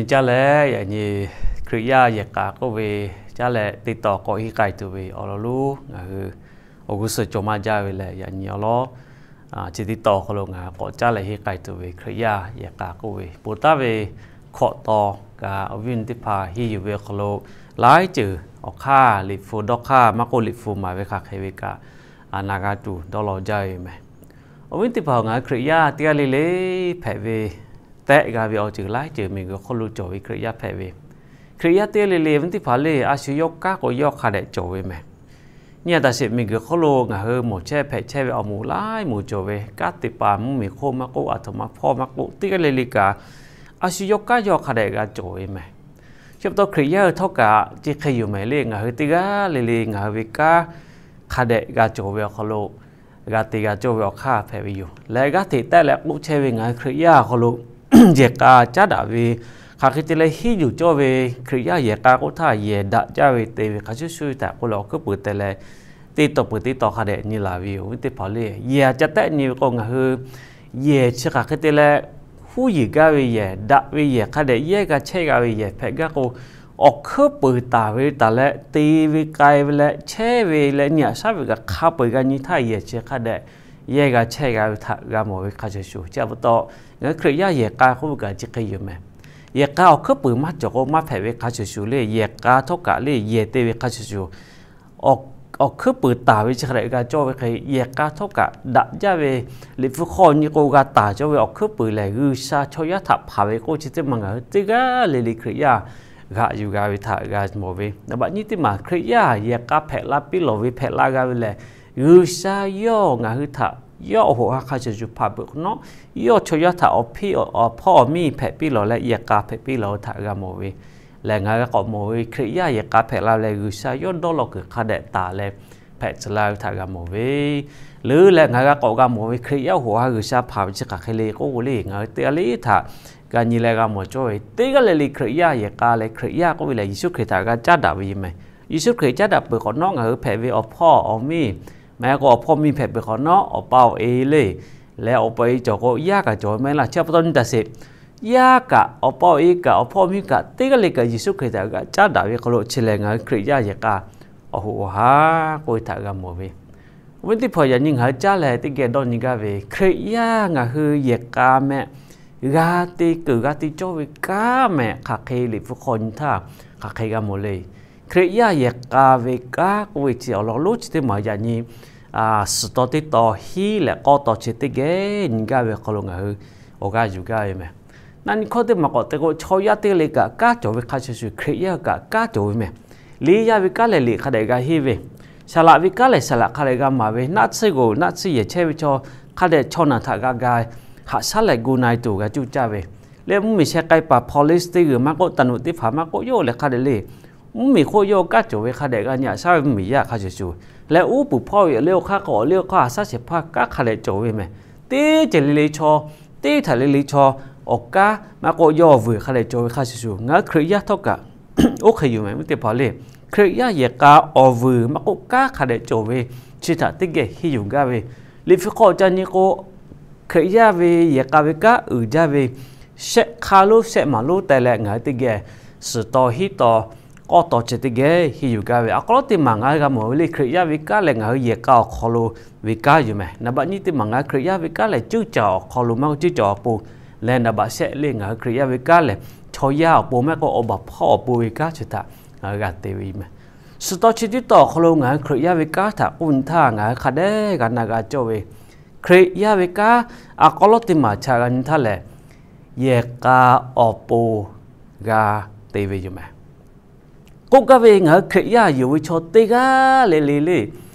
Caˇ leh yaꞈ nyi Hkriꞈ yaˇ yehˬ k'a k'oˆ ve caˇ leh teˇ taw k'awꞈ henˇ k'ai tuˬ ve awˬ lawn lonˉ ngaˬ hui awˬ g'uˇ suhˍ cawˬ maˇ jaˇ ve lehˬ, yaꞈ nyi awˬ lawn chi teˇ taw awˬ hk'aw lo ngaˬ hui k'awꞈ caˇ leh henˇ k'ai tuˬ ve Hkriꞈ yaˇ yehˬ k'a k'oˆ ve, ponˬ taˍ ve hkawꞈ taw kaꞈ awˬ viˉ awˬ nyi teˇ hpaˍ henˇ yuˬ ve awˬ hk'aw lo laiˉ ceuˬ awˬ hk'aˇ, liꞈ hpu dawˇ hk'aˇ maˇ k'oˆ, liꞈ hpu maˍ ve hk'aˬ hk'e ve kaꞈ na g'a tuˬ dawˇ law jaˇ ve yoˬ mehˬ. Awˬ viˉ teˇ hpaˍ-oˬ, ngaˬ hui Hkriꞈ yaˇ teˇ g'aˇ le le hpehꞈ ve tehꞈ g'a ve awˬ ceuˬ laiˉ ceuˬ miˬguiˬ hk'oˆ lo cawˬ ve Hkriꞈ yaˇ hpehꞈ ve, Hkriꞈ yaˇ teˇ g'aˇ le le awˬ viˉ teˇ hpaˍ le, a shu yawˇ kanˉ k'o yawˇ hk'a dehꞈ cawˬ ve mehˬ. Nyi a taˍ sheˍ, miˬguiˬ hk'oˆ lo ngaˬ hui mawˬ chehˇ hpehꞈ chehˇ ve awˬ moˍ laiˉ moˍ cawˬ ve, kanˉ te paˍ mvuhˇmiˬ hk'oˆ maˇ k'oˆ, aˬ htoꞈ ma hpawˇ maˇ k'oˆ, teˇ g'aˇ le le kaꞈ a shu yawˇ kanˉ yawˇ hk'a dehꞈ g'a cawˬ ve mehˬ. Chi pa taw Hkriꞈ yaˇ hui htawˇ kaꞈ chi hk'e yoˬ mehˬ le, ngaˬ hui teˇ g'aˇ le le ngaˬ hui ve kanˉ hk'a dehꞈ g'a cawˬ ve awˬ hk'aw lo g'a te g'a cawˇ ve awˬ hk'aˇ hpehꞈ ve yoˬ. Leh g'aˇ hteꞈ tehˆ leh k'oˆ chehˇ ve ngaˬ hui Hkriꞈ yaˇ awˬ hk'aw lo yehˬ k'a caˉ daꞈ ve, hk'aˬ hk'e te leh henˇ yuˬ cawˇ ve Hkriꞈ yaˇ yehˬ k'a k'oˆ htaˇ yehˬ daꞈ jaˇ ve te ve hk'a shuˍ shuˍ htaꞈ k'oˆ leh awˬ hkuiˉ puiˍ te leh teˇ taw peuˬ teˇ taw hk'a dehꞈ nyi laˬ ve yoˬ. Awˬ viˉ teˇ hpaˍ le, yehˬ ca tehˆ nyi ve k'o ngaˬ hui yehˬ chi hk'aˬ hk'e te leh huˉ yeˬ gaˇ ve yehˬ, daꞈ ve yehˬ, hk'a dehꞈ yehˇ g'a chehˇ g'a ve yehˬ hpehꞈ gaˇ k'o, awˬ hkuiˉ puiˍ taˍ ve taˍ leh te ve k'ai ve leh chehˇ ve leh nyi aꞈ shaˉ ve kaꞈ hk'a peu-eˬ g'a nyi htaˇ yehˬ chi hk'a dehꞈ yehˇ g'a chehˇ g'a ve htaꞈ g'a mawˬ ve hk'a shuˍ shuˍ. Chi pa taw ngaˬ hui Hkriꞈ yaˇ yehˬ k'a k'oˆ ve kaꞈ chi hk'e yoˬ mehˬ. Yehˬ k'a awˬ hkuiˉ puiˍ maˇ cawˬ k'o maˇ hpehꞈ ve hk'a shuˍ shuˍ le, yehˬ k'a htawˇ kaꞈ le yehˬ te ve hk'a shuˍ shuˍ awˬ hkuiˉ puiˍ taˍ ve chi hk'a dehꞈ g'a cawˇ ve hk'e, yehˬ k'a htawˇ kaꞈ daꞈ jaˇ ve, liꞈ hpu hk'aw nyi k'o g'a taˍ cawˇ ve awˬ hkuiˉ puiˍ lehˬ G'uiˬsha chaw yaˇ htaꞈ hpanˍ ve k'oˆ chi teˇ maˬ ngaˬ hui teˇ g'aˇ le le Hkriꞈ yaˇ g'aꞈ yuˬ g'a ve htaꞈ g'a mawˬ ve. Naˍ baꞈ nyiˇ teˇ maˬ Hkriꞈ yaˇ yehˬ k'a hpehꞈ la piˇ lawˬ ve hpehꞈ la g'a ve lehˬ, G'uiˬsha yawˇ ngaˬ hui htaꞈ yawˇ awˬ hoꞈ ha hk'a shuˍ shuˍ hpanˍ peuˬ hk'awꞈ nawˉ, yawˇ chaw yaˇ htaꞈ awˬ hpiˇ awˬ hpawˇ awˬ miˇ hpehꞈ piˇ lawˬ leh yehˬ k'a hpehꞈ piˇ lawˬ ve htaꞈ g'a mawˬ ve. Lehˬ ngaˬ g'a k'awꞈ mawˬ ve Hkriꞈ yaˇ yehˬ k'a hpehꞈ la leh G'uiˬsha yawˇ dawˇ law kuiˬ hk'a dehꞈ taˍ leh hpehꞈ tcuh laˇ ve htaꞈ g'a mawˬ ve. Leuˉ leh ngaˬ g'a k'awꞈ g'a mawˬ ve Hkriꞈ yaˇ awˬ hoꞈ ha G'uiˬsha hpanˍ ve chi hk'aˬ hk'e le k'oˆ k'o le, ngaˬ hui teˇ g'aˇ le htaꞈ g'a nyi leh g'a mawˬ cawˇ ve teˇ g'aˇ le le Hkriꞈ yaˇ yehˬ k'a leh Hkriꞈ yaˇ k'oˆ ve lehˬ Yeˍsuˆ Hkriꞈ htaꞈ g'a caˉ daꞈ ve yoˬ mehˬ. Yeˍsuˆ Hkriꞈ caˉ daꞈ peuˬ hk'awꞈ nawˉ ngaˬ hui hpehꞈ ve awˬ hpawˇ awˬ miˇ, maˇ heˆ k'o awˬ hpawˇ miˇ hpehꞈ peuˬ hk'awꞈ nawˉ awˬ pa awˬ e le, leh awˬ pa awˬ e cawˬ k'o yaˇ kaꞈ cawˬ ve maˇ heˆ laˇ. Chi pa taw nyi taˍ sheˍ, yaˇ kaꞈ awˬ pa awˬ e kaꞈ awˬ hpawˇ miˇ kaꞈ teˇ g'aˇ le kaꞈ Yeˍsuˆ Hkriꞈ htaꞈ g'a caˉ daꞈ ve hk'aw lo chi lehˬ ngaˬ hui Hkriꞈ yaˇ yehˬ k'a awˬ hoꞈ awˬ ha k'oˆ ve htaꞈ g'a mawˬ ve. Awˬ viˉ teˇ hpaˍ, yaꞈ nyi ngaˬ hui caˇ leh teˇ geh dawˇ nyi gaˇ ve Hkriꞈ yaˇ ngaˬ hui yehˬ k'a mehˆ g'a te kuiˬ g'a te cawˇ ve kanˉ mehˆ hk'aˬ hk'e liꞈ hpu hk'aw nyi htaˇ hk'aˬ hk'e g'a mawˬ le. Hkriꞈ yaˇ yehˬ k'a ve kanˉ k'oˆ ve chi awˬ lawn lonˉ chi teˇ maˬ yaꞈ nyi suhˍ taw teˇ taw hiˉ leh k'awˇ taw chi teˇ geh nyi gaˇ ve awˬ hk'aw lo ngaˬ hui awˬ g'aˇ yuˬ gaˇ ve mehˬ. Na nyi hkawˇ teˇ maˬ k'awꞈ te k'o, chaw yaˇ teˇ g'aˇ le kaꞈ kanˉ cawˬ ve hk'a shuˍ shuˍ Hkriꞈ yaˇ kaꞈ kanˉ cawˬ ve mehˬ. Liꞈ yaˇ ve kanˉ lehˬ liꞈ hk'a dehꞈ g'a henˇ ve, saˍ laꞈ ve kanˉ lehˬ saˍ laꞈ hk'a dehꞈ g'a maˍ ve, naˆ tsuhˇ g'oˬ naˆ tsuhˇ yehˬ chehˇ ve chaw hk'a dehꞈ chaw naˬ htaꞈ g'a ga haꞈ shaˉ leh gu na e tuˬ g'a cuˇ caˇ ve, leh mvuhˇmiˬ sheh k'ai paˍ police teˇ g'uiˬ maˇ k'oˆ, taˍ nuꞈ teˇ hpaˍ maˇ k'oˆ, yawˇ lehˬ hk'a dehꞈ le mvuhˇmiˬ hk'oˆ yawˇ kanˉ cawˬ ve hk'a dehꞈ g'a nyi aꞈ shaˉ ve mvuhˇmiˬ yaˇ hk'a shuˍ shuˍ, leh uˉ peunˍ hpawˇ ve awˬ liˇ awˬ hk'aˇ k'o awˬ liˇ awˬ hk'aˇ haꞈ shaˉ shehˍ hpaˇ kanˉ hk'a dehꞈ cawˬ ve mehˬ. Teˇ ceuˬ le le chaw, teˇ htaꞈ le le chaw awˬ kanˉ maˇ k'oˆ yawˇ vuiˬ hk'a dehꞈ cawˬ ve hk'a shuˍ shuˍ, ngaˬ hui Hkriꞈ yaˇ htawˇ kaꞈ oˇ hk'e yoˬ mehˬ. Awˬ viˉ teˇ hpaˍ le, Hkriꞈ yaˇ yehˬ k'a awˬ vuiˬ maˇ k'oˆ kanˉ hk'a dehꞈ cawˬ ve chi htaꞈ teˇ geh henˇ yuˬ gaˇ ve, liꞈ hpu hk'aw ca nyi k'o, Hkriꞈ yaˇ ve yehˬ k'a ve kanˉ uiˍ jaˇ ve, shehˆ hk'aˇ lonˉ shehˆ maˍ lonˉ teh leh ngaˬ hui teˇ geh suhˍ taw hiˉ taw k'awˇ taw chi teˇ geh henˇ yuˬ gaˇ ve, a k'aw lawˉ teˇ maˬ ngaˬ hui g'a mawˬ ve le, Hkriꞈ yaˇ ve kanˉ lehˬ ngaˬ hui yehˬ k'a awˬ hk'aw lo ve kanˉ yoˬ mehˬ. Naˍ baꞈ nyiˇ teˇ maˬ ngaˬ hui Hkriꞈ yaˇ ve kanˉ lehˬ ceuˇ caˬ awˬ hk'aw lo maˇ k'oˆ ceuˇ caˬ awˬ pon, leh naˍ baꞈ shehˆ le ngaˬ hui Hkriꞈ yaˇ ve kanˉ lehˬ chaw yaˇ awˬ pon maˇ k'oˆ awˬ baˬ hpawˇ awˬ pon ve kanˉ chi htaꞈ ngaˬ hui g'a te ve yoˬ mehˬ. Suhˍ taw chi teˇ taw awˬ hk'aw lo ngaˬ hui Hkriꞈ yaˇ ve kanˉ htaꞈ k'oˆ nyi htaˇ ngaˬ hui hk'a dehꞈ g'a na g'a cawˇ ve, Hkriꞈ yaˇ ve kanˉ a k'aw lawˉ teˇ maˬ chaꞈ g'a nyi htaˇ lehˬ, yehˬ k'a awˬ pon g'a te ve yoˬ mehˬ. K'oˆ gaˇ ve ngaˬ hui Hkriꞈ yaˇ yonˍ ve chaw teˇ g'aˇ le le le,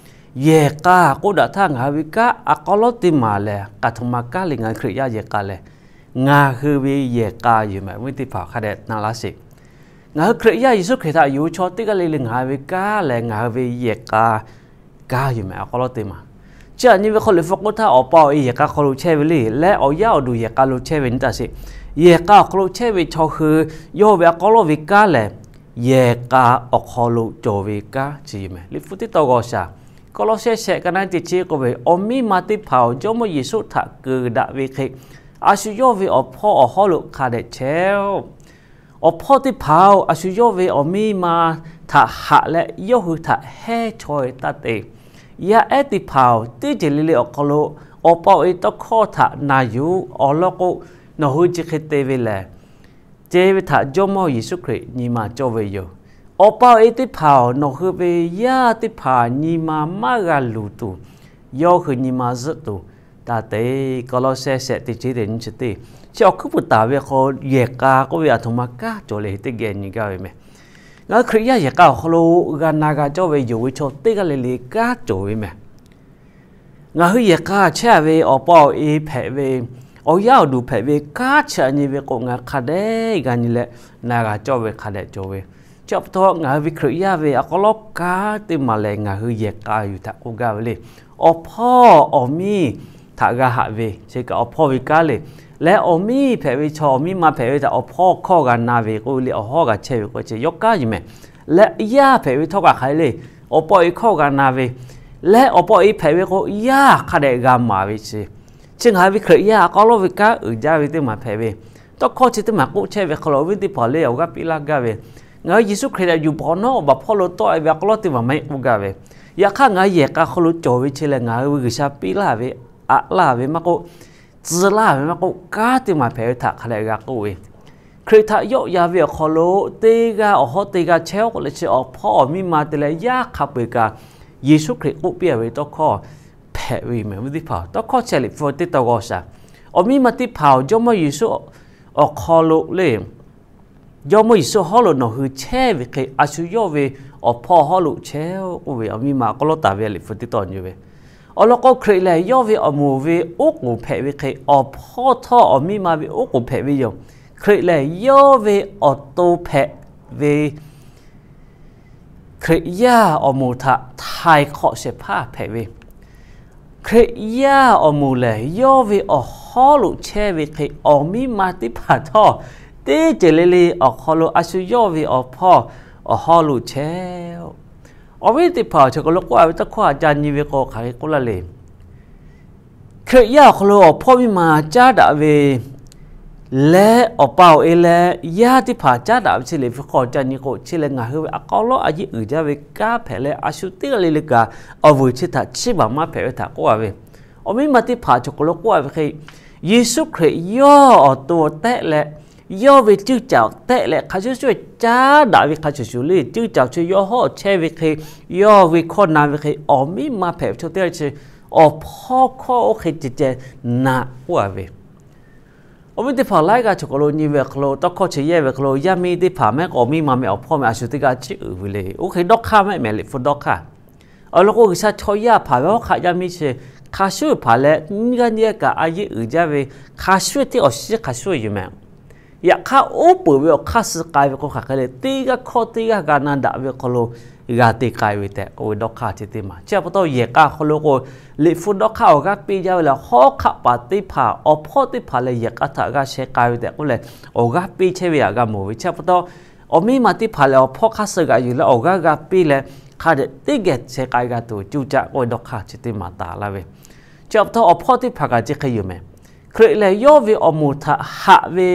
yehˬ k'a k'oˆ daꞈ htaˇ ngaˬ hui ve kanˉ a k'aw lawˉ teˇ maˬ lehˬ, k'aˬ htoꞈ ma kanˉ le ngaˬ hui Hkriꞈ yaˇ yehˬ k'a lehˬ, ngaˬ hui ve yehˬ k'a yoˬ mehˬ. Awˬ viˉ teˇ hpaˍ hk'a dehꞈ na laˇ sheˍ. Ngaˬ hui Hkriꞈ yaˇ Yeˍsuˆ Hkriꞈ htaꞈ yonˍ ve chaw teˇ g'aˇ le le ngaˬ hui ve kanˉ lehˬ ngaˬ hui ve yehˬ k'a kanˉ yoˬ mehˬ, a k'aw lawˉ teˇ maˬ. Chi aꞈ nyi ve hk'aw liꞈ hpu k'oˆ htaˇ, awˬ pa awˬ e yehˬ k'a hk'aw lo chehˇ ve le, leh awˬ yaˇ awˬ duˬ yehˬ k'a lo chehˇ ve nyi taˇ sheˍ. Yehˬ k'a awˬ hk'aw lo chehˇ ve chaw hui yawˇ ve a k'aw lawˉ ve kanˉ lehˬ, yehˬ k'a awˬ hk'aw lo cawˬ ve kanˉ chi yoˬ mehˬ. Liꞈ hpu teˇ taw g'awˬ shaˍ, Kawˇlawˇsehˇ shehˆ ka naˉ teˇ chi k'oˆ ve, awˬ miˇ ma teˇ hpaˍ-oˬ, Jawˇmawˇ Yeˍsuˆ htaꞈ keunˍ daꞈ ve hk'e, a shu yawˇ ve awˬ hpawˇ awˬ hawˉ lo hk'a dehꞈ chehˇ-oˆ. Awˬ hpawˇ teˇ hpaˍ-oˬ, a shu yawˇ ve awˬ miˇ ma htaꞈ haꞈ leh yawˇ hui htaꞈ heˇ chaweh taˇ te. Yaˇ ehˉ teˇ hpaˍ-oˬ, teˇ ceuˬ le le awˬ hk'aw lo awˬ pa awˬ e tawˇ hkawˇ htaꞈ na yuˬ. Awˬ lawn k'o, nawˬ hui chi hk'e te ve lehˬ, ce ve htaꞈ Jawˇmawˇ Yeˍsuˆ Hkriꞈ nyi ma cawˇ ve yoˬ. Awˬ pa awˬ e teˇ hpaˍ-oˬ, nawˬ hui ve yaˇ teˇ hpaˍ nyi ma maˇ g'a luˬ tuˬ, yawˇ hui nyi ma zuhˆ tuˬ taˇ te. Kawˇlawˇsehˇ shehˆ teˇ chi teˇ nyiˇ chi teˇ. Chi awˬ hkuiˉ puiˍ taˍ ve hk'aw yehˬ k'a k'oˆ ve aˬ htoꞈ ma kanˉ cawˬ le teˇ geh nyi gaˇ ve meh. Ngaˬ hui Hkriꞈ yaˇ yehˬ k'a awˬ hk'aw lo g'a na g'a cawˇ ve yonˍ ve chaw teˇ g'aˇ le le kanˉ cawˬ ve meh. Ngaˬ hui yehˬ k'a chehˇ ve awˬ pa awˬ e hpehꞈ ve, awˬ yaˇ awˬ duˬ hpehꞈ ve kanˉ chi aꞈ nyi ve k'o, ngaˬ hui hk'a dehꞈ g'a nyi leh na g'a cawˇ ve hk'a dehꞈ cawˬ ve. Chi pa taw ngaˬ hui ve Hkriꞈ yaˇ ve a k'aw lawˉ kanˉ teˇ maˬ lehˬ, ngaˬ hui yehˬ k'a yuˬ htaꞈ k'oˆ gaˇ ve le. Awˬ hpawˇ awˬ miˇ htaꞈ g'a haꞈ ve, chi kaꞈ awˬ hpawˇ ve kanˉ le. Leh awˬ miˇ hpehꞈ ve chaw, awˬ miˇ ma hpehꞈ ve htaꞈ awˬ hpawˇ hkawˇ g'a na ve k'oˆ ve le, awˬ hawˉ g'a chehˇ ve k'o, chi yawˇ kanˉ yuˬ meh. Leh yaˇ hpehꞈ ve htawˇ kaꞈ hk'aˬ hk'e le, awˬ pa awˬ e hkawˇ g'a na ve, leh awˬ pa awˬ e hpehꞈ ve k'o, yaˇ hk'a dehꞈ g'a maˍ ve chi. Chi ngaˬ hui ve Hkriꞈ yaˇ a k'aw lawˉ ve kanˉ uiˍ jaˇ ve teˇ maˬ hpehꞈ ve. Tawˇ hkawˇ chi teˇ maˬ k'oˆ chehˇ ve hk'aw lo awˬ viˉ teˇ hpaˍ le awˬ g'aˇ piˇ laˇ gaˇ ve, ngaˬ hui Yeˍsuˆ Hkriꞈ htaꞈ yuˬ baˬ nawˉ baˬ hpawˇ lo tawˆ e ve a k'aw lawˉ teˇ maˬ maˇ heˆ k'oˆ gaˇ ve. Yaꞈ hk'aˇ ngaˬ hui yehˬ k'a hk'aw lo cawˬ ve chi lehˬ, ngaˬ hui ve G'uiˬsha piˇ laˇ ve, aꞈ laˇ ve maˇ k'oˆ, tcuh laˇ ve maˇ k'oˆ, kanˉ teˇ maˬ hpehꞈ ve htaꞈ hk'a dehꞈ g'a k'oˆ ve. Hkriꞈ htaꞈ yawˆ yan ve awˬ hk'aw lo teˇ g'aˇ awˬ hawˉ teˇ g'aˇ chehˇ-oˆ k'oˆ leh chi awˬ hpawˇ awˬ miˇ ma te leh yaˇ hk'a peu-eˬ kaꞈ Yeˍsuˆ Hkriꞈ k'oˆ piˇ ve tawˇ hkawˇ hpehꞈ ve yoˬ meh. Awˬ viˉ teˇ hpaˍ, tawˇ hkawˇ chi Liꞈ hpu teˇ tawn g'aw shaˍ. Awˬ miˇ ma teˇ hpaˍ-oˬ, Jawˇmawˇ Yeˍsuˆ awˬ hk'aw lo le, Jawˇmawˇ Yeˍsuˆ hawˉ lo nawˬ hui chehˇ ve hk'e, a shu yawˇ ve awˬ hpawˇ hawˉ lo chehˇ-oˆ k'oˆ ve, awˬ miˇ ma a k'aw lawˉ taˍ ve Liꞈ hpu teˇ tawn nyi ve. Awˬ lawn k'o, Hkriꞈ lehˬ yawˇ ve awˬ moˍ ve oˉ k'oˍ hpehꞈ ve hk'e, awˬ hpawˇ htawˇ awˬ miˇ ma ve oˉ k'oˍ hpehꞈ ve yoˬ. Hkriꞈ lehˬ yawˇ ve awˬ to hpehꞈ ve Hkriꞈ yaˇ awˬ moˍ htaꞈ htaiˍ hk'awꞈ shehˍ hpaˇ hpehꞈ ve, Hkriꞈ yaˇ awˬ moˍ lehˬ yawˇ ve awˬ hawˉ lo chehˇ ve hk'e, awˬ miˇ ma teˇ hpaˍ htawˇ teˇ ceuˬ le le awˬ hk'aw lo a shu yawˇ ve awˬ hpawˇ awˬ hawˉ lo chehˇ-oˆ. Awˬ viˉ teˇ hpaˍ, chi hk'aw lo k'oˆ a ve tawˇ hkawˇ htaꞈ ca nyi ve k'o, hk'aˬ hk'e k'oˆ laˇ le. Hkriꞈ yaˇ awˬ hk'aw lo awˬ hpawˇ miˇ ma caˉ daꞈ ve leh awˬ pa awˬ e leh yaˇ teˇ hpaˍ caˉ daꞈ ve chi Liꞈ hpu hk'aw ca nyi k'o, chi lehˬ ngaˬ hui ve a k'aw lawˉ a yeˇ uiˍ jaˇ ve kanˉ hpehꞈ leh, a shu teˇ g'aˇ le le kaꞈ awˬ vuiˬ chi htaꞈ chiˇ baˬ maˇ hpehꞈ ve htaꞈ k'oˆ a ve. Awˬ miˇ ma teˇ hpaˍ chi hk'aw lo k'oˆ a ve hk'e, Yeˍsuˆ Hkriꞈ yawˇ awˬ to tehˆ leh, yawˇ ve ceuˇ caˬ tehˆ leh hk'a shuˍ shuˍ caˉ daꞈ ve hk'a shuˍ shuˍ le, ceuˇ caˬ chi yawˇ hawˉ chehˇ ve hk'e, yawˇ ve hkawˇ na ve hk'e, awˬ miˇ ma hpehꞈ ve chaw teˇ g'aˇ chi awˬ hpawˇ hkawˇ oˇ hk'e ceh ceh naꞈ k'oˆ a ve. Awˬ viˉ teˇ hpaˍ, laiˉ g'aˇ chi hk'aw lo nyi ve awˬ hk'aw lo, tawˇ hkawˇ chi yehˇ ve awˬ hk'aw lo, yaˇ miˇ teˇ hpaˍ mehˉ k'o, awˬ miˇ ma meh awˬ hpawˇ meh a shu teˇ g'aˇ chiˇ uiˍ ve le. Oˇ hk'e dawˇ hk'aˇ mehˆ mehˍ, Liꞈ hpu dawˇ hk'aˇ. Awˬ lawn k'o, G'uiˬsha chaw yaˇ hpaˍ ve hawˉ hk'aˆ yaˇ miˇ chi hk'a shuˍ hpaˍ leh nyiˇ g'aˇ nyiˇ g'aˇ kaꞈ a yeˇ uiˍ jaˇ ve, hk'a shuˍ tiˉ awˬ shiˉ hk'a shuˍ yoˬ meh. Yaꞈ hk'aˇ, oˉ peunˍ ve awˬ hk'aˇ suh k'ai ve k'o, hk'aˬ hk'e le, teˇ g'aˇ hkawˇ teˇ g'aˇ g'a na daꞈ ve awˬ hk'aw lo g'a te k'ai ve tehꞈ k'oˆ ve dawˇ hk'aˇ chi teˇ maˬ. Chi pa taw yehˬ k'a awˬ hk'aw lo k'o, Liꞈ hpu dawˇ hk'aˇ awˬ g'aˇ piˇ jaˇ ve lehˬ, hawˉ hk'aˆ paˍ teˇ hpaˍ awˬ hpawˇ teˇ hpaˍ leh yehˬ k'a htaꞈ g'a sheh k'ai ve tehꞈ k'oˆ leh, awˬ g'aˇ piˇ chehˇ ve htaꞈ g'a mawˬ ve. Chi pa taw, awˬ miˇ ma teˇ hpaˍ lehˬ, awˬ hpawˇ hk'aˇ suh g'aꞈ yuˬ leh awˬ g'aˇ g'a piˇ leh, hk'a dehꞈ teˇ geh sheh k'ai g'a tuˬ cuˇ caꞈ k'oˆ ve dawˇ hk'aˇ chi teˇ maˬ taˍ laˇ ve. Chi pa taw, awˬ hpawˇ teˇ hpaˍ kaꞈ chi hk'e yoˬ meh. Hkriꞈ lehˬ yawˇ ve awˬ moˍ htaꞈ haꞈ ve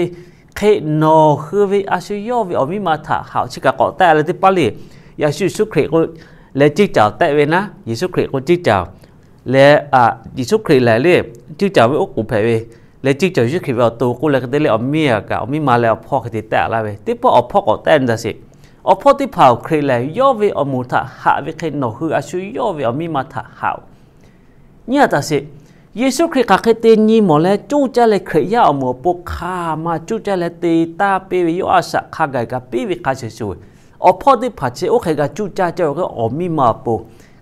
hk'e, nawˬ hui ve a shu yawˇ ve awˬ miˇ ma htaꞈ haꞈ-oˬ. Chi kaꞈ k'awꞈ tehˆ leh teˇ paˉ le, Yeˍsuˆ Hkriꞈ k'o leh ceuˇ caˬ tehˆ ve naˉ, Yeˍsuˆ Hkriꞈ k'o ceuˇ caˬ leh, Yeˍsuˆ Hkriꞈ lehˬ le, ceuˇ caˬ ve oˉ k'oˍ hpehꞈ ve, leh ceuˇ caˬ Yeˍsuˆ Hkriꞈ ve awˬ to k'oˆ leh hk'e te leh, awˬ miˇ kaꞈ awˬ miˇ ma leh awˬ hpawˇ hk'e te tehˆ laˇ ve. Teˇ pawˆ awˬ hpawˇ k'awꞈ tehˆ ve htaꞈ sheˍ. Awˬ hpawˇ teˇ hpaˍ-oˬ, Hkriꞈ lehˬ yawˇ ve awˬ moˍ htaꞈ haꞈ ve hk'e, nawˬ hui a shu yawˇ ve awˬ miˇ ma htaꞈ haꞈ-oˬ. Nyi a taꞈ sheˍ. Yeˍsuˆ Hkriꞈ hk'aˬ hk'e te nyi mawˬ leh cuˇ caˇ leh, Hkriꞈ yaˇ awˬ moˍ awˬ pon hk'aˬ ma cuˇ caˇ leh te taˇ piˇ ve, yawˇ a shaꞈ hk'a gaˬ kaꞈ piˇ ve hk'a shuˍ shuˍ, awˬ hpawˇ teˇ hpaˍ chi oˇ hk'e g'a cuˇ caˇ cawˇ ve k'o, awˬ miˇ ma awˬ pon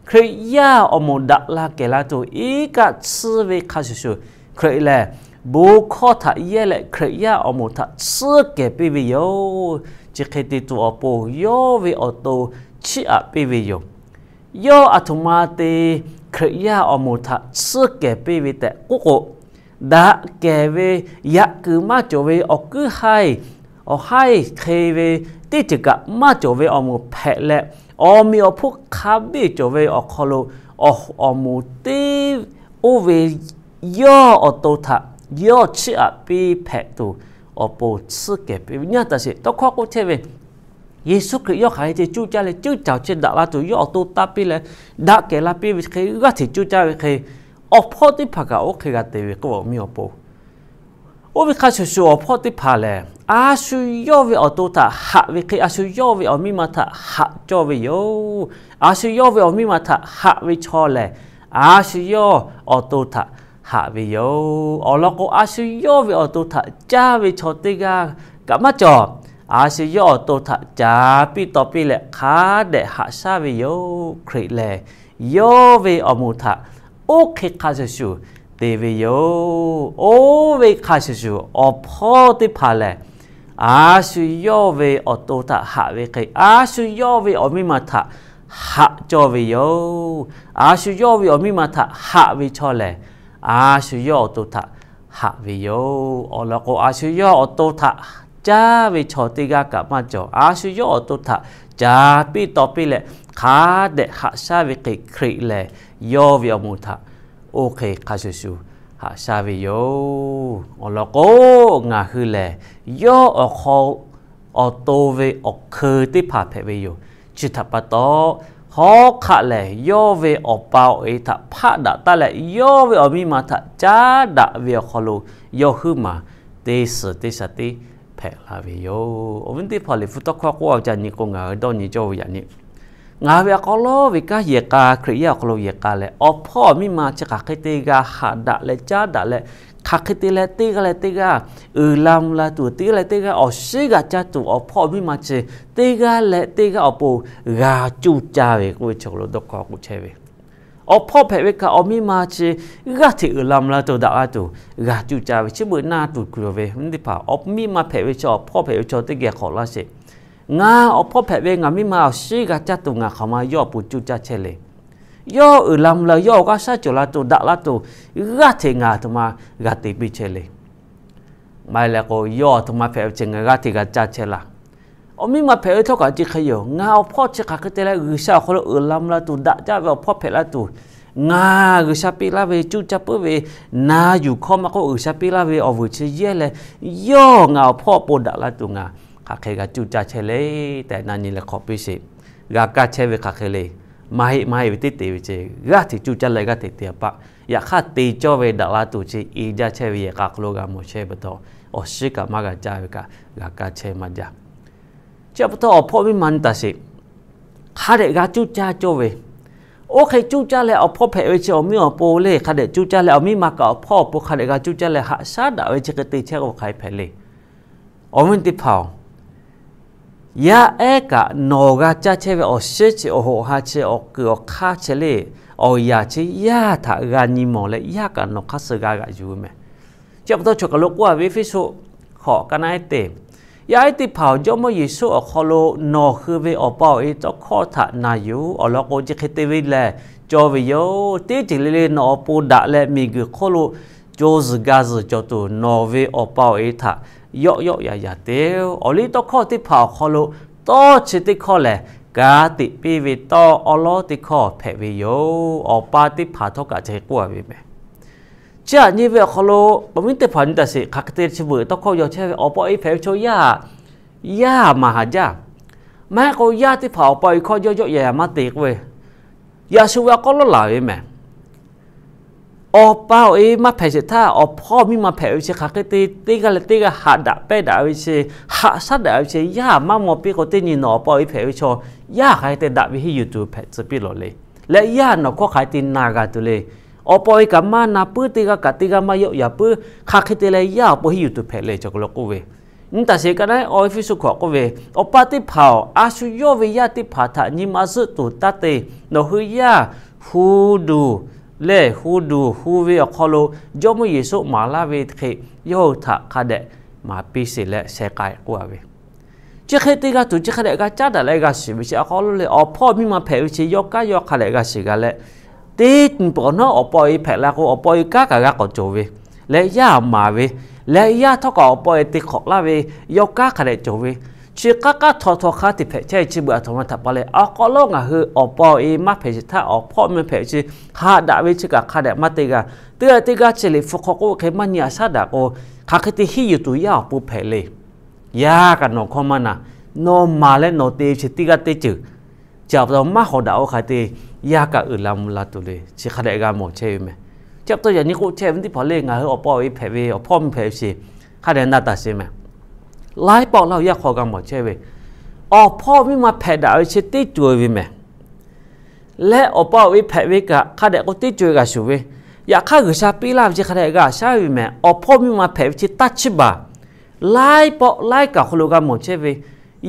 Hkriꞈ yaˇ awˬ moˍ daꞈ la kehˬ la tuˬ iˉ kaˆ tsuhˇ ve hk'a shuˍ shuˍ, Hkriꞈ lehˬ bon hkawˇ htaꞈ yehˇ leh Hkriꞈ yaˇ awˬ moˍ htaꞈ tsuhˇ kehˬ piˇ ve yoˬ. Chi hk'e te tuˬ awˬ pon yawˇ ve awˬ to chiˇ aꞈ piˇ ve yoˬ. Yawˇ aˬ htoꞈ ma te Hkriꞈ yaˇ awˬ moˍ htaꞈ tsuhˇ kehˬ piˇ ve tehꞈ k'oˆ k'o, daꞈ kehˬ ve, yaꞈ kuiˬ maˇ cawˬ ve awˬ kuiˉ haiˇ, awˬ haiˇ hk'e ve teˇ ceuˬ kaꞈ maˇ cawˬ ve awˬ moˍ hpehꞈ leh, awˬ meꞈ awˬ hponˇ hk'a biˇ cawˬ ve awˬ hk'aw lo awˬ moˍ teˇ oˇ ve yawˇ awˬ to htaꞈ yawˇ chiˇ aꞈ piˇ hpehꞈ tuˬ, awˬ pon tsuhˇ kehˬ piˇ ve nyi taˍ sheˍ. Tawˇ hkawˇ k'oˆ chehˇ ve, Yeˍsuˆ Hkriꞈ yawˇ hk'aˬ hk'e te cuˇ caˇ leh, cuˇ caˬ chi daꞈ la tuˬ yawˇ awˬ to taˇ piˇ leh, daꞈ kehˬ la piˇ ve hk'e, g'aˇ hteꞈ cuˇ caˇ ve hk'e, awˬ hpawˇ teˇ hpaˍ kaꞈ oˇ hk'e g'a te ve k'oˆ ve awˬ miˇ awˬ pon. Oˇ ve hk'a shuˍ shuˍ, awˬ hpawˇ teˇ hpaˍ lehˬ, a shu yawˇ ve awˬ to htaꞈ haꞈ ve hk'e, a shu yawˇ ve awˬ miˇ ma htaꞈ haꞈ cawˇ ve yoˬ. A shu yawˇ ve awˬ miˇ ma htaꞈ haꞈ ve chaw lehˬ, a shu yawˇ awˬ to htaꞈ haꞈ ve yoˬ. Awˬ lawn k'o, a shu yawˇ ve awˬ to htaꞈ caˇ ve chaw teˇ g'aˇ kaꞈ maˇ cawˬ. A shu yawˇ awˬ to htaꞈ caˍ piˇ taw piˇ leh hk'a dehꞈ haꞈ shaˉ ve yoˬ. Hkriꞈ lehˬ, yawˇ ve awˬ moˍ htaꞈ oˇ hk'e hk'a shuˍ shuˍ te ve yoˬ. Oˇ ve hk'a shuˍ shuˍ, awˬ hpawˇ teˇ hpaˍ lehˬ, a shu yawˇ ve awˬ to htaꞈ haꞈ ve hk'e, a shu yawˇ ve awˬ miˇ ma htaꞈ haꞈ cawˇ ve yoˬ. A shu yawˇ ve awˬ miˇ ma htaꞈ haꞈ ve chaw lehˬ, a shu yawˇ awˬ to htaꞈ haꞈ ve yoˬ. Awˬ lawn k'o, a shu yawˇ awˬ to htaꞈ caˇ ve chaw teˇ g'aˇ kaꞈ maˇ cawˬ. A shu yawˇ awˬ to htaꞈ caˍ piˇ taw piˇ leh hk'a dehꞈ haꞈ shaˉ ve hk'e, Hkriꞈ lehˬ yawˇ ve awˬ moˍ htaꞈ oˇ hk'e hk'a shuˍ shuˍ haꞈ shaˉ ve yoˬ. Awˬ lawn k'o, ngaˬ hui lehˬ yawˇ awˬ hk'aw awˬ to ve awˬ hkeu teˇ hpaˍ hpehꞈ ve yoˬ. Chi htaꞈ pa taw, hawˉ hk'aˆ lehˬ yawˇ ve awˬ pa awˬ e htaꞈ hpaˆ daꞈ taˉ leh, yawˇ ve awˬ miˇ ma htaꞈ caˉ daꞈ ve awˬ hk'aw lo yawˇ huiˉ maˬ teˇ suhˍ teˇ sha tiˉ hpehꞈ la ve yoˬ. Awˬ viˉ teˇ hpaˍ, Liꞈ hpu tawˇ hkawˇ k'oˆ a ca nyi k'o, ngaˬ hui dawˇ nyi cawˇ ve yaꞈ nyi, ngaˬ hui ve awˬ hk'aw lo ve kanˉ yehˬ k'a, Hkriꞈ yaˇ awˬ hk'aw lo yehˬ k'a leh, awˬ hpawˇ awˬ miˇ ma chi hk'aˬ hk'e te g'a haꞈ daꞈ leh caˉ daꞈ leh, hk'aˬ hk'e te leh teˇ g'aˇ leh teˇ g'aˇ uiˍ la mvuh la tuˬ, teˇ g'aˇ leh teˇ g'aˇ awˬ shiˉ g'a caˇ tuˬ, awˬ hpawˇ awˬ miˇ ma chi teˇ g'aˇ leh teˇ g'aˇ awˬ pon g'a cuˇ caˇ ve k'oˆ ve chi lo dawˇ hkawˇ k'oˆ chehˇ ve. Awˬ hpawˇ hpehꞈ ve kaꞈ awˬ miˇ ma chi g'aˇ hteꞈ uiˍ la mvuh la tuˬ, daꞈ la tuˬ g'a cuˇ caˇ ve. Chi beuꞈ na tuˬ kuˬ ve awˬ viˉ teˇ hpaˍ, awˬ miˇ ma hpehꞈ ve chaw, awˬ hpawˇ hpehꞈ ve chaw teˇ geh k'awꞈ laˇ sheˍ. Ngaˬ awˬ hpawˇ hpehꞈ ve, ngaˬ miˇ ma awˬ shiˉ g'a caˇ tuˬ ngaˬ hk'aˬ ma yawˇ awˬ pon cuˇ caˇ chehˇ le. Yawˇ uiˍ la mvuh la, yawˇ awˬ g'aˇ shaˉ cawˬ la tuˬ, daꞈ la tuˬ, g'aˇ hteꞈ ngaˬ aˬ htoꞈ ma g'a te piˇ chehˇ le. Maˇ heˆ leh k'o, yawˇ aˬ htoꞈ ma hpehꞈ ve chi ngaˬ g'aˇ hteꞈ g'a caˇ chehˇ laˇ. Awˬ miˇ ma hpehꞈ ve htawˇ kaꞈ chi hk'e yoˬ. Ngaˬ awˬ hpawˇ chi hk'aˬ hk'e te leh G'uiˬsha awˬ hk'aw lo uiˍ la mvuh la tuˬ, daꞈ jaˇ ve awˬ hpawˇ hpehꞈ la tuˬ, ngaˬ G'uiˬsha piˇ laˇ ve cuˇ caˇ puiˉ ve na yuˬ hkawˇ maˇ k'oˆ, G'uiˬsha piˇ laˇ ve awˬ vuiˬ chi yehˇ leh, yawˇ ngaˬ awˬ hpawˇ awˬ pon daꞈ la tuˬ ngaˬ hk'aˬ hk'e g'a cuˇ caˇ chehˇ le tehꞈ na nyi leh hk'awꞈ piˇ sheˍ. G'a kaˇ chehˇ ve hk'aˬ hk'e le. Maˇ heˆ maˇ heˆ ve teˇ te ve chi, g'aˇ hteꞈ cuˇ caˇ leh g'aˇ hteꞈ te a paˆ. Yaꞈ hk'aˇ te cawˇ ve daꞈ la tuˬ chi i jaˇ chehˇ ve yehˬ k'a hk'aw lo g'a mawˬ chehˇ ve pa taw, awˬ shiˉ kaꞈ maˇ g'a caˇ ve kaꞈ g'a kaˇ chehˇ maˇ jaˇ. Chi pa taw awˬ hpawˇ miˇ ma nyi taˍ sheˍ. Hk'a dehꞈ g'a cuˇ caˇ cawˇ ve, oˇ hk'e cuˇ caˇ leh awˬ hpawˇ hpehꞈ ve chi awˬ miˇ awˬ pon le, hk'a dehꞈ cuˇ caˇ leh awˬ miˇ ma kaꞈ awˬ hpawˇ awˬ pon hk'a dehꞈ g'a cuˇ caˇ leh haꞈ shaˉ daꞈ ve chi hk'e te chehˇ k'o hk'aˬ hk'e hpehꞈ le. Awˬ viˉ teˇ hpaˍ-oˬ, yaˇ ehˉ kaꞈ nawˬ g'a caˇ chehˇ ve awˬ shiˉ chi, awˬ hoꞈ ha chi, awˬ kuiˬ awˬ hk'aˇ chi le, awˬ yaꞈ chi yaˇ htaꞈ g'a nyi mawˬ leh, yaˇ kaꞈ nawˬ hk'aˇ suh g'a g'aꞈ yuˬ ve meh. Chi pa taw chaw kaˬ lo k'oˆ a ve, Eˇfeˇsuꞈ hkawꞈ ka naˆ ehˉ teˇ, yaˇ ehˉ teˇ hpaˍ-oˬ, Jawˇmawˇ Yeˍsuˆ awˬ hk'aw lo nawˬ hui ve awˬ pa awˬ e tawˇ hkawˇ htaꞈ na yuˬ. Awˬ lawn k'o, chi hk'e te ve lehˬ cawˇ ve yoˬ. Teˇ ceuˬ le le nawˬ awˬ pon daꞈ leh miˬguiˬ hk'oˆ lo co zuhˬ ga zuhˬ cawˬ tuˬ, nawˬ ve awˬ pa awˬ e htaꞈ yawˆ yawˆ yaꞈ yaꞈ te-oˬ. Awˬ liˇ tawˇ hkawˇ teˇ hpaˍ awˬ hk'aw lo tawˇ chi teˇ hkawˇ lehˬ, ka tiꞈ piˇ ve tawˇ awˉ lawˉ teˇ hkawˇ hpehꞈ ve yoˬ. Awˬ pa teˇ hpaˍ htawˇ kaꞈ chi hk'e k'oˆ a ve meh. Chi aꞈ nyi ve awˬ hk'aw lo, awˬ viˉ teˇ hpaˍ nyi taˍ sheˍ, hk'aˬ hk'e te chi beuꞈ tawˇ hkawˇ yaw chehˇ ve, awˬ pa awˬ e hpehꞈ ve chaw yaˇ, yaˇ maˍ haˍ jaˇ. Maˇ heˆ k'o, yaˇ teˇ hpaˍ awˬ pa awˬ e hkawˇ yawˆ yawˆ yaꞈ yaꞈ maˇ te k'oˆ ve, yaꞈ shu ve awˬ k'aw lawˉ laˬ ve meh. Awˬ pa awˬ e maˇ hpehꞈ sheˍ htaˇ, awˬ hpawˇ miˇ ma hpehꞈ ve chi hk'aˬ hk'e te, teˇ g'aˇ leh teˇ g'aˇ haꞈ daꞈ pehnˇ daꞈ ve chi, haꞈ shaˉ daꞈ ve chi, yaˇ maˇ maw piˇ k'o, teˇ nyi nawˬ awˬ pa awˬ e hpehꞈ ve chaw, yaˇ hk'aˬ hk'e te daꞈ ve henˇ yuˬ tuˬ hpehꞈ tcuh piˇ lawˬ le. Leh yaˇ nawˬ hkawˇ hk'aˬ hk'e te na g'a tuˬ le. Awˬ pa awˬ e kaꞈ maˇ na puiˉ, teˇ g'aˇ kaꞈ teˇ g'aˇ maˇ yawˆ yaꞈ puiˉ, hk'aˬ hk'e te leh yaˇ awˬ pon henˇ yuˬ tuˬ hpehꞈ le, chaw kaˬ lo k'oˆ ve. Nyi taˍ sheˍ, ka naˆ ehˉ awˬ Eˇfeˇsuꞈ hkawꞈ k'oˆ ve, Awˬ pa teˇ hpaˍ-oˬ, a shu yawˇ ve yaˇ teˇ hpaˍ htaꞈ nyi ma zuhˆ tuˬ taˇ te. Nawˬ hui yaˇ hu duˬ lehˬ hu duˬ hu ve awˬ hk'aw lo Jawˇmawˇ Yeˍsuˆ maˍ laˇ ve hk'e, yawˇ hui htaꞈ hk'a dehꞈ maˍ piˇ sheˍ leh sheh k'ai k'oˆ a ve. Chi hk'e te g'a tuˬ, chi hk'a dehꞈ g'a caˉ daꞈ leh g'a shiˍ ve chi awˬ hk'aw lo le, awˬ hpawˇ miˇ ma hpehꞈ ve chi yawˇ kanˉ yawˇ hk'a dehꞈ g'a shiˍ g'a leh, teˇ nyi pawˍ nawˉ awˬ pa awˬ e hpehꞈ la k'o, awˬ pa awˬ e kanˉ kaꞈ g'a k'awꞈ cawˬ ve, leh yaˇ maˍ ve, leh yaˇ htawˇ kaꞈ awˬ pa awˬ e te hk'awꞈ laˇ ve, yawˇ kanˉ hk'a dehꞈ cawˬ ve, Chi k'aˉ k'aˉ htaw htaw hk'a te hpehꞈ chehˇ ve chi beuꞈ aˬ htoꞈ ma htaꞈ pa leh, awˬ hk'aw lo ngaˬ hui awˬ pa awˬ e maˇ hpehꞈ sheˍ htaˇ, awˬ hpawˇ miˇ ma hpehꞈ ve chi haꞈ daꞈ ve chi kaꞈ hk'a dehꞈ maˇ te g'a. Teˇ g'aˇ teˇ g'aˇ chi liꞈ hpu hk'aw k'oˆ hk'e maˇ nyi haꞈ shaˉ daꞈ k'o, hk'aˬ hk'e te hiˉ yuˬ tuˬ yaˇ awˬ pon hpehꞈ le. Yaˇ kaꞈ nawˬ hkawˇ maˇ na, nawˬ maˍ leh nawˬ te ve chi teˇ g'aˇ teˇ ceuˬ chi pa taw maˇ hawˍ daꞈ-o hk'e te, yaˇ kaꞈ uiˍ la mvuh la tuˬ le. Chi hk'a dehꞈ g'a mawˬ chehˇ ve meh. Chi pa taw yaꞈ nyi k'oˆ chehˇ ve teˇ hpaˍ le, ngaˬ hui awˬ pa awˬ e hpehꞈ ve, awˬ hpawˇ miˇ hpehꞈ ve chi hk'a dehꞈ na taˍ sheˍ meh. Laiˉ pawˆ laˇ yaˇ hk'aw g'a mawˬ chehˇ ve, awˬ hpawˇ miˇ ma hpehꞈ daꞈ ve chi teˇ ceuˬ ve meh. Leh awˬ pa awˬ e hpehꞈ ve kaꞈ hk'a dehꞈ k'o teˇ ceuˬ g'a shuˍ ve, yaꞈ hk'aˇ G'uiˬsha piˇ laˇ ve chi hk'a dehꞈ g'a shaˉ ve meh. Awˬ hpawˇ miˇ ma hpehꞈ ve chi taˇ chiˇ baˬ. Laiˉ pawˆ laiˉ kaꞈ awˬ hk'aw lo g'a mawˬ chehˇ ve,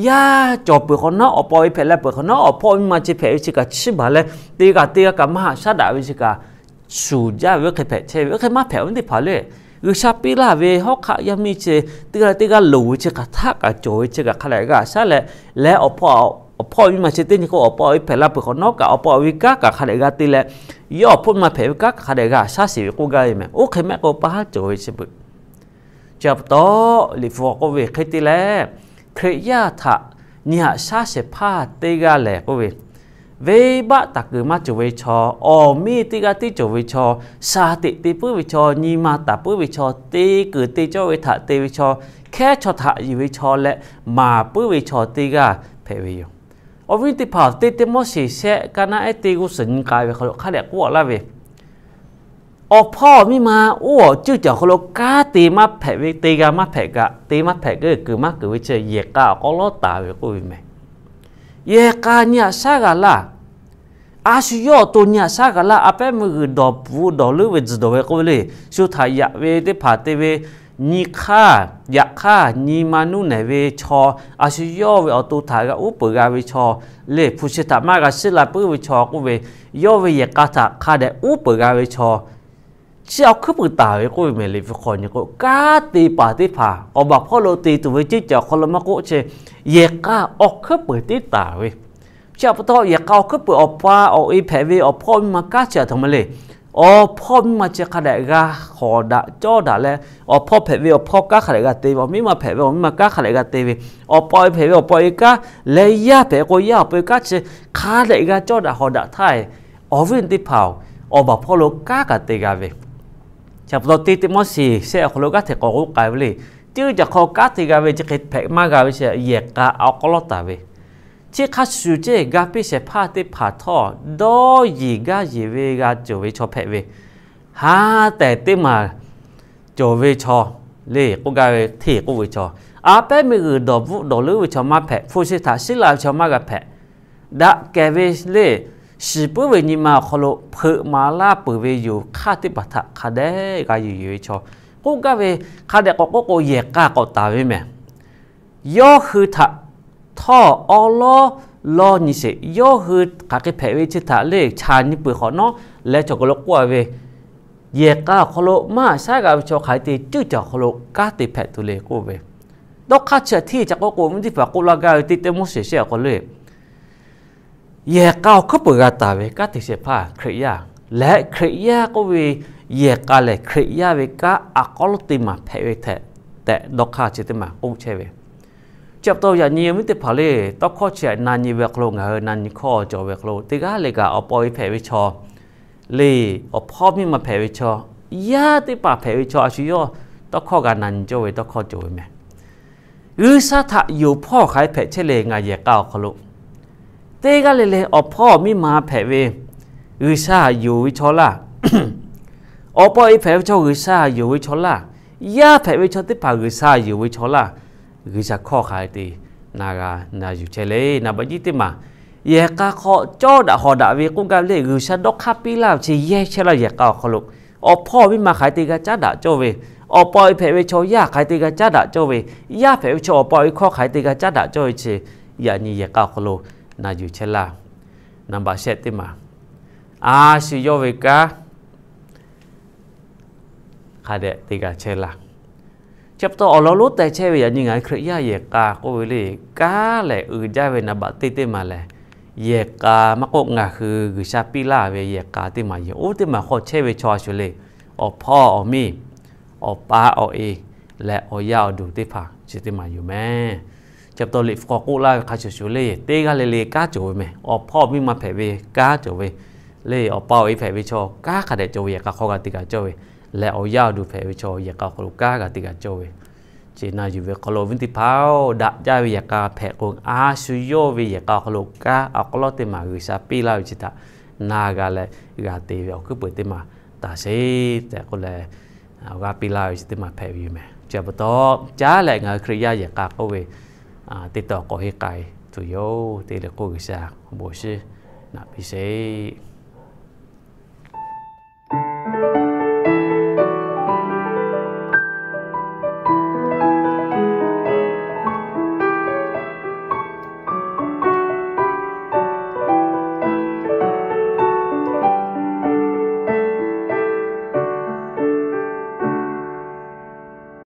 yaˇ cawˬ peuˬ hk'awꞈ nawˉ, awˬ pa awˬ e hpehꞈ la peuˬ hk'awꞈ nawˉ, awˬ hpawˇ miˇ ma chi hpehꞈ ve chi kaꞈ chiˇ baˬ leh, teˇ g'aˇ teˇ g'aˇ kaꞈ maˇ haꞈ shaˉ daꞈ ve chi kaꞈ shuˍ jaˇ ve oˇ hk'e hpehꞈ chehˇ ve, oˇ hk'e maˇ hpehꞈ ve teˇ hpaˍ le. G'uiˬsha piˇ laˇ ve hawˉ hk'aˆ yaˇ miˇ chi teˇ g'aˇ teˇ g'aˇ loˍ ve chi hk'aˬ htaˆ kaꞈ cawˬ ve chi kaꞈ hk'a dehꞈ g'a shaˉ leh, leh awˬ hpawˇ miˇ ma chi teˇ nyi k'o, awˬ pa awˬ e hpehꞈ la peuˬ hk'awꞈ nawˉ kaꞈ, awˬ pa awˬ e kanˉ kaꞈ hk'a dehꞈ g'a te leh, yawˇ awˬ hpawˇ miˇ ma hpehꞈ ve kanˉ kaꞈ hk'a dehꞈ g'a shaˉ sheˍ ve k'oˆ gaˇ ve meh. Oˇ hk'e mehˆ k'o pa haˉ cawˬ ve chi beuꞈ. Chi pa taw, liꞈ hpu k'oˆ ve hk'e te leh, Hkriꞈ yaˇ htaꞈ nyi haꞈ shaˉ shehˍ hpaˇ teˇ g'aˇ lehˬ k'oˆ ve, venˇbaˆ taˍ kuiˬ maˇ cawˬ ve chaw, awˬ miˇ teˇ g'aˇ tiˉ cawˬ ve chaw, shaˍ teꞈ te puiˉ ve chaw, nyi ma taˍ puiˉ ve chaw, te kuiˬ te cawˇ ve htaꞈ te ve chaw, hkehˉ chaw htaꞈ yuˬ ve chaw leh maˍ puiˉ ve chaw teˇ g'aˇ hpehꞈ ve yoˬ. Awˬ viˉ teˇ hpaˍ, teˇ Tiˆmoˉseˍ shehˆ kaˇ naˉ ehˉ teˇ g'uˇ suhˍ nyi k'ai ve hk'aw lo hk'a dehꞈ k'oˆ laˇ ve, awˬ hpawˇ miˇ ma oˇ awˬ ceuˇ caˬ awˬ hk'aw lo kanˉ te maˇ hpehꞈ ve, te g'a maˇ hpehꞈ kaꞈ, te maˇ hpehꞈ kuiˬ maˇ keunˍ ve chi yehˬ k'a awˬ hk'aw lo taˍ ve k'oˆ ve meh. Yehˬ k'a nyi haꞈ shaˉ g'a laˇ. A shu yawˇ awˬ to nyi haꞈ shaˉ g'a laˇ. A pehˉ meuˇ g'uiˬ dawˬ bvuhꞈ dawˬ leuˉ ve tzuhˬ dawˬ ve k'oˆ ve le. Shu htaꞈ yaꞈ ve teˇ hpaˍ te ve, nyi hk'aˇ, yaꞈ hk'aˇ nyi ma nuˇ nehˬ ve chaw, a shu yawˇ ve awˬ to htaꞈ g'a uˉ peunˍ g'a ve chaw, lehˬ hpu shi htaꞈ maˇ g'a shiˉ la puiˉ ve chaw k'oˆ ve, yawˇ ve yehˬ k'a htaꞈ hk'a dehꞈ uˉ peunˍ g'a ve chaw, chi awˬ hkuiˉ puiˍ taˍ ve k'oˆ ve meh. Liꞈ hpu hk'aw nyi k'o, kanˉ te paˍ teˇ hpaˍ awˬ baˬ hpawˇ lo te tuˬ ve ceuˇ caˬ awˬ hk'aw lo maˇ k'oˆ, chi yehˬ k'a awˬ hkuiˉ puiˍ tiˉ taˍ ve. Chi pa taw yehˬ k'a awˬ hkuiˉ puiˍ awˬ pa awˬ e hpehꞈ ve awˬ hpawˇ miˇ ma kanˉ chi aˬ htoꞈ ma le. Awˬ hpawˇ miˇ ma chi hk'a dehꞈ g'a hawˍ daꞈ cawˇ daꞈ leh, awˬ hpawˇ hpehꞈ ve awˬ hpawˇ kanˉ hk'a dehꞈ g'a te ve, awˬ miˇ ma hpehꞈ ve awˬ miˇ ma kanˉ hk'a dehꞈ g'a te ve, awˬ pa awˬ e hpehꞈ ve awˬ pa awˬ e kanˉ leh, yaˇ hpehꞈ k'o yaˇ awˬ pa awˬ e kanˉ chi hk'a dehꞈ g'a cawˇ daꞈ hawˍ daꞈ htaˇ, awˬ viˉ teˇ hpaˍ-oˬ, awˬ baˬ hpawˇ lo kanˉ kaꞈ te g'a ve. Chi pa taw teˇ Tiˆmoˉseˍ shehˆ awˬ hk'aw lo g'aˇ hteꞈ k'awꞈ k'oˆ k'ai ve le. Ceuˇ caˬ hk'aw kanˉ te g'a ve chi hk'e hpehꞈ maˇ g'a ve chi yehˬ k'a awˬ hk'aw lo taˍ ve. Chi hk'a shuˍ ceˇ, ga piˇ shehˍ hpaˇ teˇ hpaˍ htawˇ dawˇ yeˬ gaˇ yeˬ ve g'a cawˬ ve chaw hpehꞈ ve, ha tehˬ teˇ maˬ cawˬ ve chaw le k'oˆ gaˇ ve hteˇ k'oˆ ve chaw, a pehˉ meuˇ g'uiˬ dawˬ bvuhꞈ dawˬ leuˉ ve chaw maˇ hpehꞈ, hpu shi htaꞈ shiˉ la ve chaw maˇ g'a hpehꞈ. Daꞈ kehˬ ve le, shiˍ puiˉ ve nyi ma awˬ hk'aw lo hpeuꞈ maˍ laˇ peuˬ ve yoˬ hk'aˇ teˇ hpaˍ htaꞈ hk'a dehꞈ g'a yuˬ yuˬ ve chaw k'oˆ gaˇ ve, hk'a dehꞈ k'awꞈ k'oˆ k'o yehˬ k'a k'awꞈ taˍ ve meh. Yawˇ hui htaꞈ htawˇ awˉ lawˉ lawˇ nyi sheˍ. Yawˇ hui hk'aˬ hk'e hpehꞈ ve chi htaꞈ le chaˬ nyi peuˬ hk'awꞈ nawˉ leh chaw k'aw lo k'oˆ a ve, yehˬ k'a awˬ hk'aw lo maˇ haꞈ shaˉ g'a ve chaw hk'aˬ hk'e te ceuˇ caˬ awˬ hk'aw lo kanˉ te hpehꞈ tuˬ le k'oˆ ve, dawˇ hk'aˇ chi htaꞈ hteˇ ca k'oˆ k'o, mvuhˇ teˇ hpaˍ k'oˆ laˇ gaˇ ve teˇ Tiˆmoˉseˍ shehˆ awˬ hk'aw lo yehˬ k'a awˬ hkuiˉ peuˬ g'a taˍ ve kanˉ te shehˍ hpaˇ Hkriꞈ yaˇ lehˬ, Hkriꞈ yaˇ k'oˆ ve yehˬ k'a lehˬ, Hkriꞈ yaˇ ve kanˉ a k'aw lo teˇ maˬ hpehꞈ ve tehꞈ, dawˇ hk'aˇ chi teˇ maˬ k'oˆ chehˇ ve. Chi pa taw yaꞈ nyi mvuhˇ teˇ hpaˍ le, tawˇ hkawˇ chi htaꞈ na nyi ve awˬ hk'aw lo ngaˬ hui na nyi hkawˇ cawˬ ve awˬ hk'aw lo teˇ g'aˇ le kaꞈ awˬ pa awˬ e hpehꞈ ve chaw le, awˬ hpawˇ miˇ ma hpehꞈ ve chaw, yaˇ teˇ hpaˍ hpehꞈ ve chaw, a shu yawˇ tawˇ hkawˇ g'a na nyi cawˇ ve tawˇ hkawˇ cawˬ ve meh. G'uiˬsha htaꞈ yonˍ hpawˇ hk'aˬ hk'e hpehꞈ chehˇ le ngaˬ yehˬ k'a awˬ hk'aw lo. Teˇ g'aˇ le le awˬ hpawˇ miˇ ma hpehꞈ ve G'uiˬsha htaꞈ yonˍ ve chaw laˇ, awˬ pa awˬ e hpehꞈ ve chaw G'uiˬsha htaꞈ yonˍ ve chaw laˇ, yaˇ hpehꞈ ve chaw teˇ hpaˍ G'uiˬsha htaꞈ yonˍ ve chaw laˇ, G'uiˬsha hkawˇ hk'aˬ hk'e te na g'a na yuˬ chehˇ le. Naˍ baꞈ nyiˇ teˇ maˬ, yehˬ k'a hk'aw cawˇ daꞈ hawˍ daꞈ ve k'oˆ gaˇ ve le, G'uiˬsha dawˇ hk'aˇ piˇ laˇ ve chi yehˇ chehˇ laˇ yehˬ k'a awˬ hk'aw lo. Awˬ hpawˇ miˇ ma hk'aˬ hk'e te g'a caˉ daꞈ cawˇ ve, awˬ pa awˬ e hpehꞈ ve chaw yaˇ hk'aˬ hk'e te g'a caˉ daꞈ cawˇ ve, yaˇ hpehꞈ ve chaw awˬ pa awˬ e hkawˇ hk'aˬ hk'e te g'a caˉ daꞈ cawˇ ve chi, yaꞈ nyi yehˬ k'a awˬ hk'aw lo na yuˬ chehˇ laˇ. Naˍ baꞈ shehˆ teˇ maˬ, a shu yawˇ ve kanˉ hk'a dehꞈ te g'a chehˇ laˇ. Chi pa taw awˬ lawn lonˉ teh chehˇ ve yaꞈ nyi ngaˬ hui Hkriꞈ yaˇ yehˬ k'a k'oˆ ve le, kanˉ lehˬ uiˍ jaˇ ve naˍ baꞈ teˇ teˇ maˬ lehˬ, yehˬ k'a maˇ k'oˆ ngaˬ hui G'uiˬsha piˇ laˇ ve yehˬ k'a teˇ maˬ yoˬ. Oˇ teˇ maˬ hk'aw chehˇ ve chaw a shu le, awˬ hpawˇ awˬ miˇ, awˬ pa awˬ e leh awˬ yaˇ awˬ duˬ teˇ hpaˍ chi teˇ maˬ yoˬ meh. Chi pa taw liꞈ hpu hk'aw k'oˆ laˇ ve hk'a shuˍ shuˍ le, teˇ g'aˇ le le kanˉ cawˬ ve mehˬ. Awˬ hpawˇ awˬ miˇ ma hpehꞈ ve kanˉ cawˬ ve, le awˬ pa awˬ e hpehꞈ ve chaw kanˉ hk'a dehꞈ cawˬ ve, yehˬ k'a hk'aw g'a te kaꞈ cawˇ ve, leh awˬ yaˇ awˬ duˬ hpehꞈ ve chaw yehˬ k'a awˬ hk'aw lo kanˉ g'a te kaꞈ cawˇ ve. Chi na yuˬ ve hk'aw lo awˬ viˉ teˇ hpaˍ-oˬ, daꞈ jaˇ ve yehˬ k'a hpehꞈ k'o, a shu yawˇ ve yehˬ k'a awˬ hk'aw lo kanˉ awˬ hk'aw lo teˇ maˬ G'uiˬsha piˇ laˇ ve chi htaꞈ na g'a leh, g'a te ve awˬ hkuiˉ peuˬ teˇ maˬ taˍ sheˍ tehꞈ k'oˆ leh, awˬ g'aˇ piˇ laˇ ve chi teˇ maˬ hpehꞈ ve yoˬ mehˬ. Chi pa taw, caˉ leh ngaˬ hui Hkriꞈ yaˇ yehˬ k'a k'oˆ ve teˇ tawˬ k'awꞈ henˇ k'ai tuˬ yoˬ. Te leh k'oˆ G'uiˬsha bon shiˍ naꞈ piˇ sheˍ.